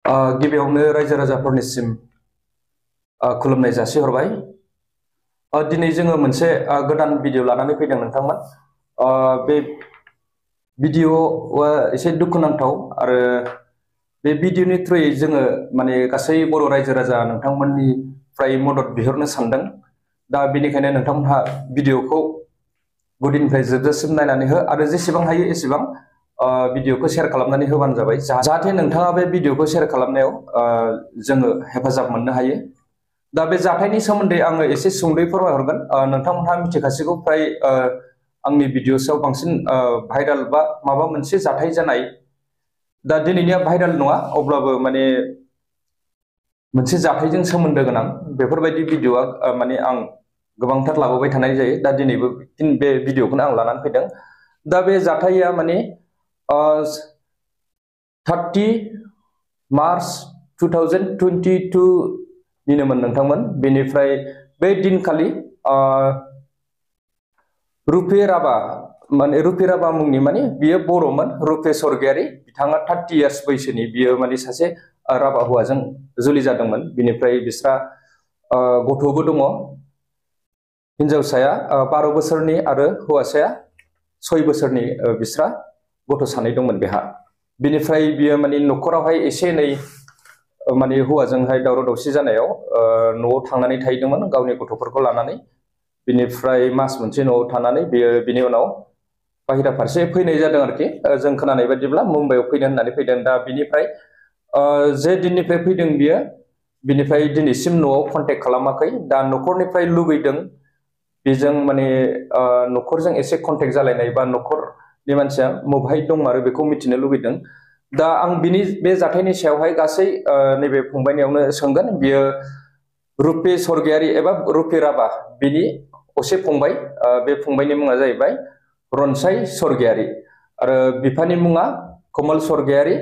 गिबियावनो रायजो राजाफोरनिसिम खुलुमनाय जासिहरबाय। दिनै जोङो मोनसे गोदान भिडिअ लानानै फैदों नोंथांमोन। बे भिडिअआ एसे दुखुनांथाव आरो बे भिडिअनि थ्रुयै जोङो माने गासै बर' रायजो राजा नोंथांमोननिफ्राय मदद बिहरनो सानदों। दा बेनिखायनो नोंथांमोनहा भिडिअखौ गुदिनिफ्राय जोबजासिम नायनानै हो आरो जेसेबां हायो एसेबां भिडिअखौ शेयार खालामनानै होबानो जाबाय, जाहाथे नोंथाङा बे भिडिअखौ शेयार खालामनायाव जोङो हेफाजाब मोननो हायो। दा बे जाथायनि सोमोन्दै आङो एसे सुंद'यै फोरमायहरगोन। नोंथांमोनहा मिथिखासिगौ फ्राय आंनि भिडिअसआव बांसिन भाइराल बा माबा मोनसे जाथाय जानाय, दा दिनैनिया भाइराल नङा अब्लाबो माने मोनसे जाथायजों सोमोन्दो गोनां बेफोरबायदि भिडिअआ माने आं गोबांथार लाबोबाय थानाय जायो। दा दिनैबो बे भिडिअखौनो आं लानानै फैदों। दा बे जाथाया माने 30 मार्च 2022 निनोमोन नोंथांमोन। बेनिफ्राय बे दिनखालि रुपे राभा माने रुपे राभा मुंनि माने बियो बर'मोन, रुपे स्वर्गियारी, बिथाङा 30 इयार्स बैसोनि, बियो माने सासे राभा हौवाजों जुलि जादोंमोन। बिनिफ्राय बिस्रा गथ'बो दङ, हिनजावसाया 12 बोसोरनि आरो हौवासाया 6 बोसोरनि, बिस्रा गथ' सानै दंमोन बेहा। बिनिफ्राय बियो माने न'खरावहाय एसे एनै माने हौवाजोंहाय दावराव दावसि जानायाव न'आव थांनानै थाहैदोंमोन गावनि गथ'फोरखौ लानानै। बिनिफ्राय मास मोनसे न'आव थानानै बियो बिनि उनाव बाहेरा फारसे फैनाय जादों आरोखि। जों खोनानाय बायदिब्ला मुम्बाइआव फैनो होननानै फैदों। दा बिनिफ्राय जे दिननिफ्राय फैदों बियो, बिनिफ्राय दिनैसिम न'आव कन्टेक्ट खालामाखै। दा न'खरनिफ्राय लुगैदों बेजों माने न'खरजों एसे कन्टेक्ट जालायनाय बा न'खरनि मानसिया बबेहाय दं आरो बेखौ मिथिनो लुगैदों। दा आं बिनि बे जाथायनि सायावहाय गासै नैबे फंबायनियावनो सोंगोन। बियो रुपे स्वर्गियारी एबा रुपे राभा, बिनि असे फंबाय। बे फंबायनि मुङा जाहैबाय रनसाय स्वर्गियारी आरो बिफानि मुङा कमल स्वर्गियारी,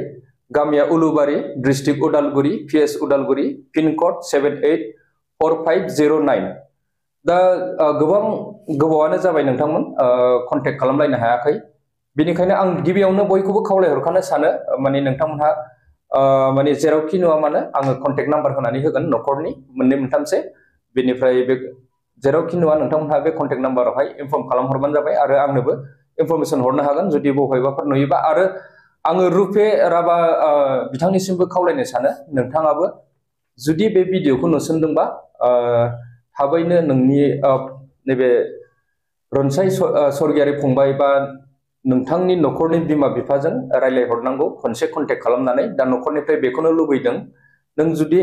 गामिया Ulubari, district Udalguri, PS Udalguri, pin code 784509। दा गोबां गोबावानो जाबाय नोंथांमोन कन्टेक्ट खालामलायनो हायाखै। बेनिखायनो आं गिबियावनो बयखौबो खावलायहरखानो सानो, माने नोंथांमोनहा माने जेरावखि नुवा मानो आङो कन्टेक्ट नाम्बार होनानै होगोन न'खरनि मोननै मोनथामसो। बेनिफ्राय बे जेरावखि नुवा नोंथांमोनहा बे कन्टेक्ट नाम्बारावहाय इनफर्म खालामहरबानो जाबाय आरो आंनोबो इनफरमेसन हरनो हागोन जुदि बबेबाफोर नुयोबा। आरो आङो रुपे राभा बिथांनिसिमबो खावलायनो सानो, नोंथाङाबो जुदि बे भिडिअखौ नुसनदोंबा थाबैनो नोंनि नैबे रनसाय स्वर्गियारी फंबाय बा नोंथांनि न'खरनि बिमा बिफाजों रायज्लायहरनांगौ खनसे कन्टेक्ट खालामनानै। दा न'खरनिफ्राय बेखौनो लुबैदों, नों जुदि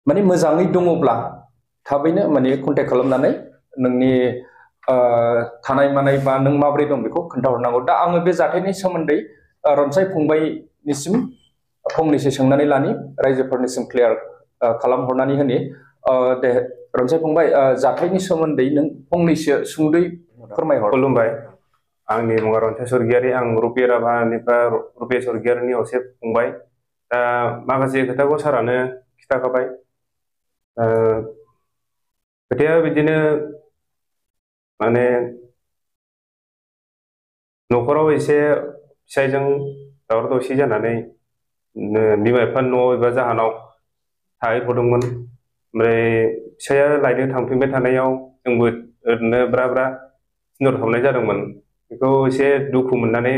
माने मोजाङै दङब्ला थाबैनो माने कन्टेक्ट खालामनानै नोंनि थानाय मानाय बा नों माबोरै दं बेखौ खोन्थाहरनांगौ। दा आङो बे जाथायनि सोमोन्दै रनसाय फंबायनिसिम फंनैसो सोंनानै लानि, रायजोफोरनिसिम क्लियार खालामहरनानै होनि। दे रनसाय फंबाय, जाथायनि सोमोन्दै नों फंनैसो सुंद'यै फोरमायहर। खुलुमबाय, आंनि मुङा रनसाय स्वर्गियारी, आं रुपे राभानिफ्राय रुपे स्वर्गियारीनि असे फंबाय। दा माखासे खोथाखौ सारानो खिथाखाबाय। खोथाया बिदिनो माने न'खराव एसे फिसायजों दावराव दावसि जानानै बिमा बिफानि न'आव एबा जाहानाव थाहैथ'दोंमोन। ओमफ्राय फिसाया लायनो थांफिनबाय थानायाव जोंबो ओरैनो ब्रा ब्रा थिनहरखाबनाय जादोंमोन। बेखौ एसे दुखु मोननानै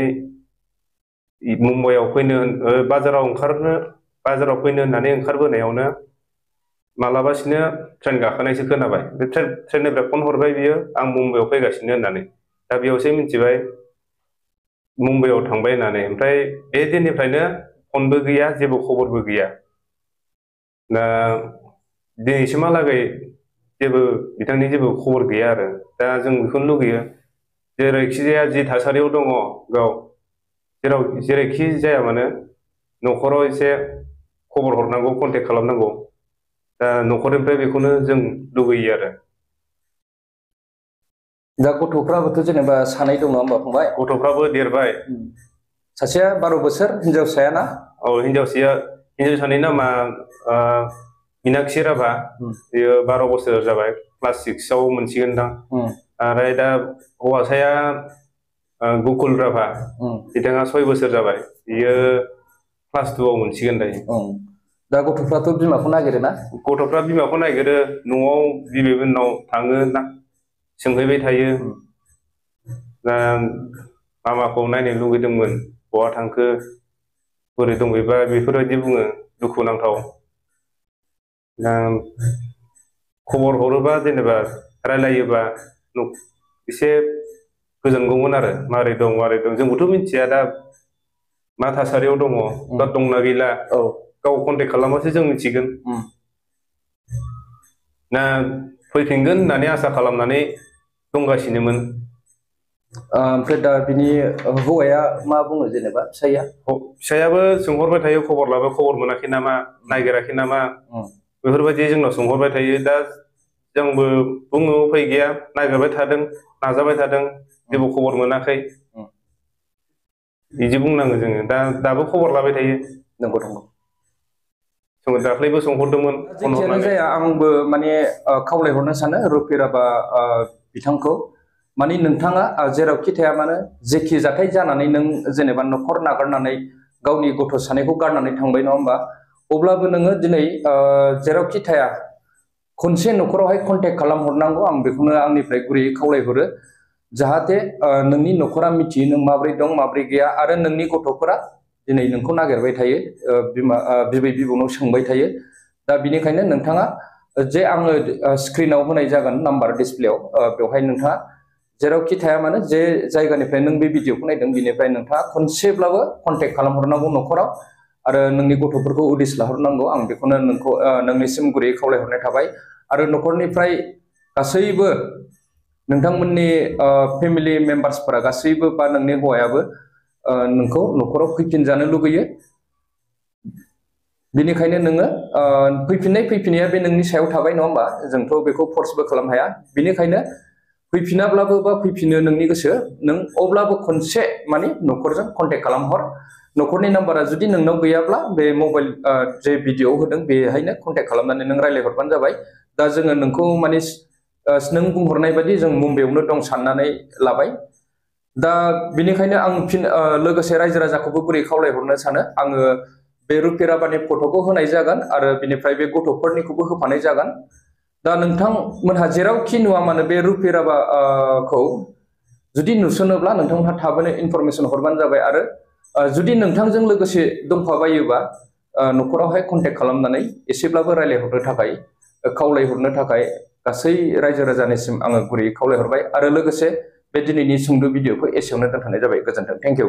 मुम्बाइआव फैनो बाजाराव फैनो होननानै ओंखारबोनायावनो मालाबासिनो ट्रेन गाखोनायसो खोनाबाय। बे ट्रेननिफ्राय फन हरबाय बियो, आं मुम्बाइआव फैगासिनो होननानै। दा बेयावसो मिथिबाय मुम्बाइआव थांबाय होननानै। ओमफ्राय बे दिननिफ्रायनो फनबो गैया, जेबो खबरबो गैया। दा दिनैसिमहालागै बिथांनि जेबो खबर गैया आरो। दा जों बेखौनो लुगैयो, जेरैखि जाया जि थासारियाव दङ गाव, जेरैखि जाया मानो न'खराव एसे खबर हरनांगौ, कन्टेक्ट खालामनांगौ। दा न'खरनिफ्राय बेखौनो जों लुगैयो आरो। दा गथ'फ्राबोथ' जेनेबा सानै दं नङा होमबा फंबाय? गथ'फ्राबो देरबाय। सासेया 12 बोसोर, हिनजावसाया ना? औ, हिनजावसानि नामा मीनाक्षी राभा, बियो 12 बोसोर जाबाय, क्लास 6आव मोनसिगोनदां। आरो दा हौवासाया गुकुल राभा, बिथाङा 6 बोसोर जाबाय, बियो क्लास 2 आव मोनसिगोन दायो। दा गथ'फ्राथ' बिमाखौ नागिरो ना? गथ'फ्रा बिमाखौ नागिरो, न'आव बिबैमोननाव थाङो ना सोंहैबाय थायो। दा मामाखौ नायनो लुगैदोंमोन, बहा थांखो, बोरै दं बेबा, बेफोरबायदि बुङो, दुखुनांथाव। दा खबर हरोबा जेनेबा रायलायोबा एसे गोजोनगौमोन आरो मारै दं जोंबोथ' मिथिया दा मा थासारियाव दङ, दा दंना गैला, गाव कन्टेक्ट खालामबासो जों मिथिगोन। दा फैफिनगोन होननानै आसा खालामनानै दंगासिनोमोन। ओमफ्राय दा बिनि हौवाया मा बुङो जेनेबा फिसाइया? फिसायाबो सोंहरबाय थायो, खबर लाबो, खबर मोनाखै नामा, नायगिराखै नामा, बेफोरबायदि जोंनाव सोंहरबाय थायो। दा जोंबो बुङो उफाय गैया, नागिरबाय थादों, नाजाबाय थादों, जेबो खबर मोनाखै बिदि बुंनाङो जोङो। दाबो खबर लाबाय थायो। नंगौ नंगौ। दाख्लैबो सोंहरदोंमोन। जेखियानो जाया आंबो माने खावलायहरनो सानो रुफिराबा बिथांखौ, माने नोंथाङा जेरावखि थाया मानो, जेखि जाथाय जानानै नों जेनेबा न'खर नागारनानै गावनि गथ' सानैखौ गारनानै थांबाय नङा होमबा, अब्लाबो नोङो दिनै जेरावखि थाया खनसे न'खरावहाय कन्टेक्ट खालामहरनांगौ। आं बेखौनो आंनिफ्राय गुरैयै खावलायहरो, जाहाथे नोंनि न'खरा मिथियो नों माब्रै दं माब्रै गैया, आरो नोंनि गथ'फोरा दिनै नोंखौ नागिरबाय थायो, बिबै बिबौनाव सोंबाय थायो। दा बिनिखायनो नोंथाङा जे आङो स्क्रिनाव होनाय जागोन नाम्बार डिसप्लेयाव, बेवहाय नोंथाङा जेरावखि थाया मानो जे जायगानिफ्राय नों बे भिडिअखौ नायदों बिनिफ्राय नोंथाङा खनसेब्लाबो कन्टेक्ट खालामहरनांगौ न'खराव, आरो नोंनि गथ'फोरखौ उदिस लाहरनांगौ। आं बेखौनो नोंनिसिम गुरैयै खावलायहरनाय थाबाय। आरो न'खरनिफ्राय गासैबो नोंथांमोननि फेमिलि मेम्बार्सफोरा गासैबो बा नोंनि हौवायाबो नोंखौ न'खराव फैफिनजानो लुगैयो। बिनिखायनो नोङो फैफिननाया बे नोंनि सायाव थाबाय नङा होमबा, जोंथ' बेखौ फर्सबो खालामनो हाया। बिनिखायनो फैफिनाब्लाबो बा फैफिनो नोंनि गोसो, नों अब्लाबो खनसे माने न'खरजों कन्टेक्ट खालामहर। न'खरनि नाम्बारा जुदि नोंनाव गैयाब्ला बे मबाइल जे भिडिअ होदों बेहायनो कन्टेक्ट खालामनानै नों रायज्लायहरबानो जाबाय। दा जोङो नोंखौ माने नों बुंहरनाय बायदि जों मुम्बाइआवनो दं साननानै लाबाय। दा बिनिखायनो आं लोगोसे रायजो राजाखौबो बोरै खावलायहरनो सानो, आङो बे रुफिराबानि फट'खौ होनाय जागोन आरो बिनिफ्राय बे गथ'फोरनिखौबो होफानाय जागोन। दा नोंथांमोनहा जेरावखि नुवा मानो बे रुफिराबाखौ जुदि नुसनोब्ला नोंथांमोनहा थाबैनो इनफरमेसन हरबानो जाबाय। आरो जुदि नोंथांजों लोगोसे दंफाबायोबा न'खरावहाय कन्टेक्ट खालामनानै एसेब्लाबो रायज्लायहरनो थाखाय खावलायहरनो थाखाय गासै रायजो राजानिसिम आङो गुरैयै खावलायहरबाय। आरो लोगोसे बे दिनैनि सुंद' भिडिअखौ एसेयावनो दोनथ'नाय जाबाय। गोजोन्थों। Thank you.